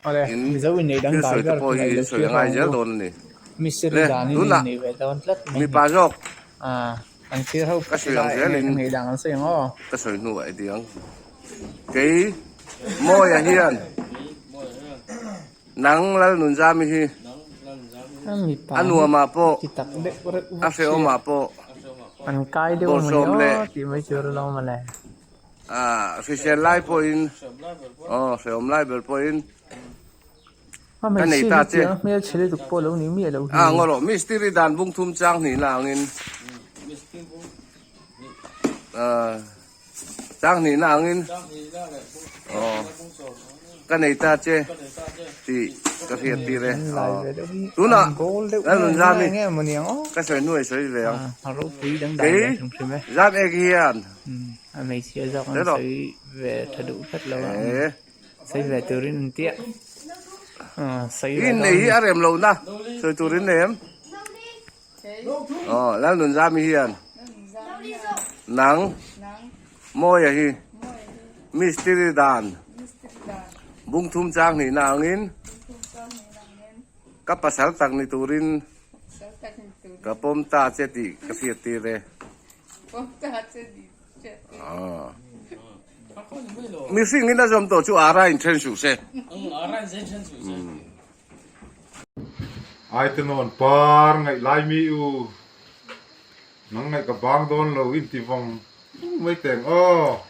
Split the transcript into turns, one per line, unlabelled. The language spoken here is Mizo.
Awle,
In
Mizo inneih
thil
dangdai
sawi te
ber
pawh hi
ngaih
in
lo
sawi
thlir
a ngai
ho
zel
ang u.
dawn a ni.
Mistiri
Le,
danin
tunah
inneih ve dawn tlat mai a ni.
mipa zawk
Ah, an thlir ho
ka
phawt
sawi
ila
ang
enge
zelin
ngaih dan an sawi ang aw.
ka sawi hnuah i ti ang. Kei Mawia hian nang Lalnunzami hi
A mipa
a
hi
nuamah pawh
ti tak deuh reuh
a
vek sia.
hrehawmah pawh
An kai deuh a mawni
bawlhsawm leh
aw tih mai tur alawm mawle.
Ah, hrisel lai pawhin, aw hrehawm lai ber pawhin
A
ka nei
hmeichhia
ta
hi
che.
tiang hmel chhe lutuk pawh lo ni miah lo hi.
Ah, ngaw rawh, mistiri dan bung thum chang hnihna angin, ah, chang hnihna angin, aw. Ka nei ta che tih ka hriat tir e. Tunah Lalnunzami ka sawi hnuai sawi ve ang. Kei zam ek hian I innei hi a rem lohna sawi tur in nei em? Aw Lalnunzami hian nang Mawia hi mistiri dan bung thum chang hnihna angin ka pasal tak ni turin ka pawm ta che tih ka hriat tir e. Mihringin a zawm tawh chu ara in then suh se.
Aitenawn par ngaih lai mi u, nang ngaih ka bang dawn lo inti vawng vawng mai teng aw.